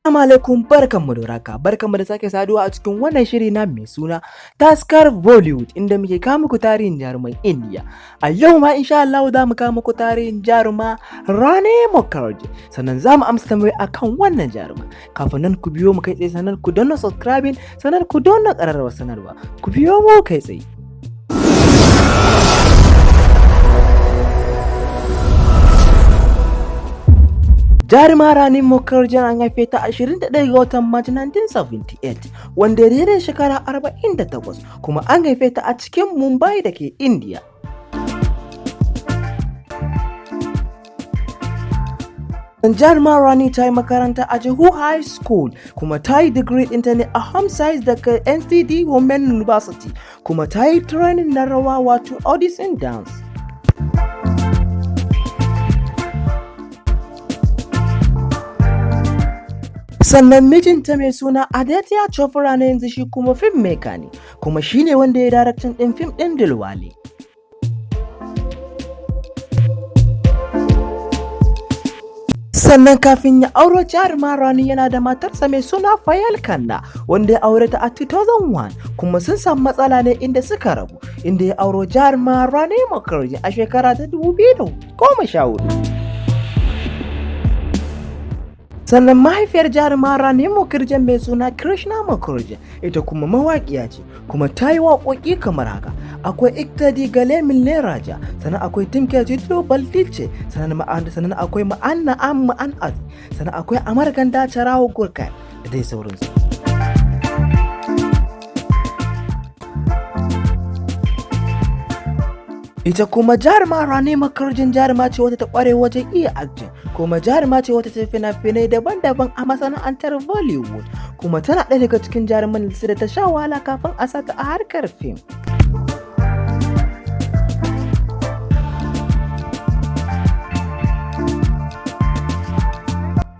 Assalamu alaikum, barkanmu da warhaka, barkanmu da sake saduwa a cikin wannan shiri na mai suna Taskar Bollywood, inda muke kawo muku tarihin jaruman Indiya. A yau ma insha Allah za mu kawo muku tarihin jaruma Rani Mukherjee, sannan za mu amsa tambayoyi akan wannan jaruma. Kafin nan, ku biyo mu kai tsaye, sannan ku danna subscribing, sannan ku danna ƙararrawar sanarwa. Ku biyo mu kai tsaye. Jaruma Rani Mukherjee an haife ta 21 ga watan March 1978, wanda ya daidai shekara 48, kuma an haife ta a cikin Mumbai da ke India. Jaruma Rani ta yi makaranta a Juhu High School, kuma ta yi digiri ɗinta ne a Home Science daga NCD Women University, kuma ta yi training na rawa, wato Odissi dance. Sannan mijinta mai suna Aditya Chopra na yanzu, shi kuma filmmaker ne, kuma shi ne wanda ya directing ɗin fim ɗin Dilwale. Sannan kafin ya auro jaruma Rani, yana da matarsa mai suna Payal Khanna, wanda ya aure ta a 2001, kuma sun samu matsala ne inda suka rabu, inda ya auro jaruma Rani Mukherjee a shekara ta 2014. Sannan mahaifiyar jaruma Rani Mukherjee mai suna Krishna Mukherjee, ita kuma mawaƙiya ce, kuma ta yi waƙoƙi kamar haka: akwai Ittadi Gale Mille Raja, sannan akwai Timke Jitlo Baldice, sannan akwai Ma'anna Am Ma'an Az, sannan akwai Amar Ganda Charawo Gurkha, da dai sauransu. Ita kuma jaruma Rani Mukherjee jaruma ce wata ta kware wajen iya acting, kuma jaruma ce wata ta fina-finai daban-daban a masana'antar Bollywood, kuma tana ɗaya daga cikin jaruman da ta sha wahala kafin a sata a harkar fim.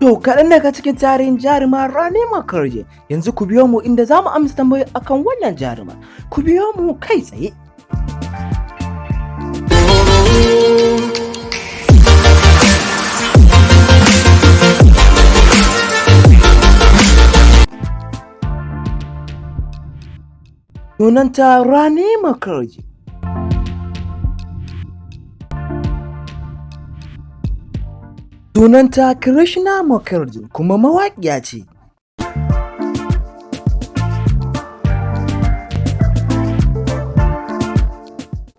To, kaɗan daga cikin tarihin jaruma Rani Mukherjee. Yanzu ku biyo mu inda za mu amsa tambayoyi akan wannan jaruma. Ku biyo mu kai tsaye. Sunanta Rani Mukherjee. Sunanta Krishna Mukherjee, kuma mawaƙiya ce.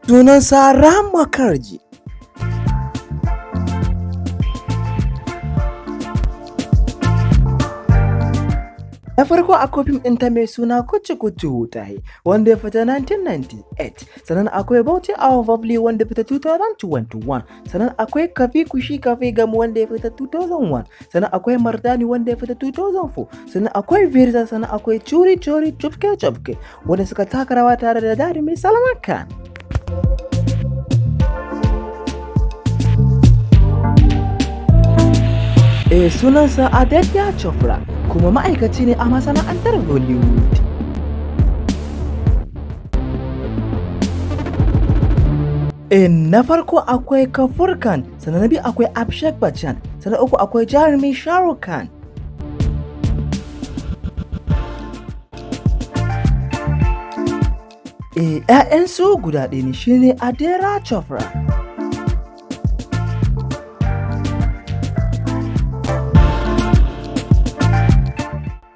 Sunansa Ram Mukherjee. Na farko akwai fim ɗinta mai suna Kuch Kuch Hota Hai, wanda ya fita 1998, sannan akwai Bawti Aur Babli, wanda ya fita 2021, sannan akwai Kabhi Khushi Kabhie Gham, wanda ya fita 2001, sannan akwai Mardani, wanda ya fita 2004, sannan akwai Veer-Zaara, sannan akwai Chori Chori Chupke Chupke, wanda suka taka rawa tare da jarumi Salman Khan. Eh, sunansa Aditya Chopra, kuma ma'aikaci ne a masana'antar Bollywood. Eh, na farko akwai Kapoor Khan, sannan na biyu akwai Abhishek Bachchan, sannan uku akwai jarumi Shah Rukh Khan. Eh, ‘ya'yansu guda ɗaya ne, shine Adira Chopra.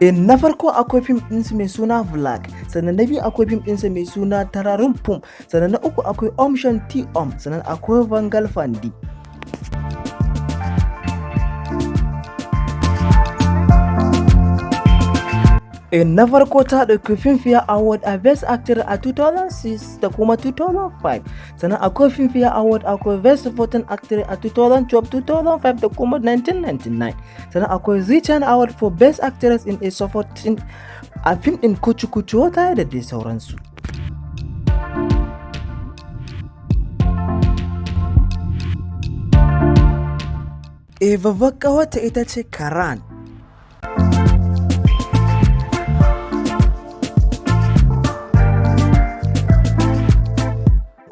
Na farko akwai fim ɗinsu mai suna Black, sannan na biyu akwai fim ɗinsa mai suna Tararin Pum, sannan na uku akwai Om Shanti Om, sannan akwai Mangal Pandey. Na farko ta ɗauki Filmfare Award a Best Actor a 2006 da kuma 2005, sannan akwai Filmfare Award, akwai Best Supporting Actor a 2012, 2005 da kuma 1999, sannan akwai Zee Cine Award for Best Actress in a Supporting a fim ɗin Kuch Kuch Hota da dai sauransu. Babbar ƙawarta ita ce Karan.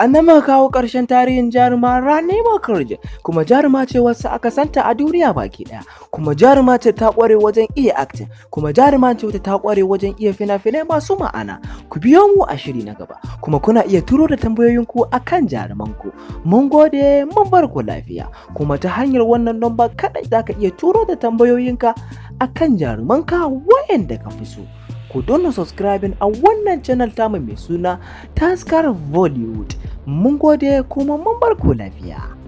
A nan muka kawo ƙarshen tarihin jaruma Rani Mukerji, kuma jaruma ce wacce aka santa a duniya baki ɗaya, kuma jaruma ce ta ƙware wajen iya acting, kuma jaruma ce wacce ta ƙware wajen iya fina-finai masu ma'ana. Ku biyo mu a shiri na gaba, kuma kuna iya turo da tambayoyinku a kan jarumanku. Mun gode, mun bar ku lafiya, kuma ta hanyar wannan namba kaɗai za ka iya turo da tambayoyinka a kan jarumanka wa'yanda ka fi so. Ku danna subscribing a wannan channel tamu mai suna Taskar Bollywood. Mun gode kuma mun bar ku lafiya.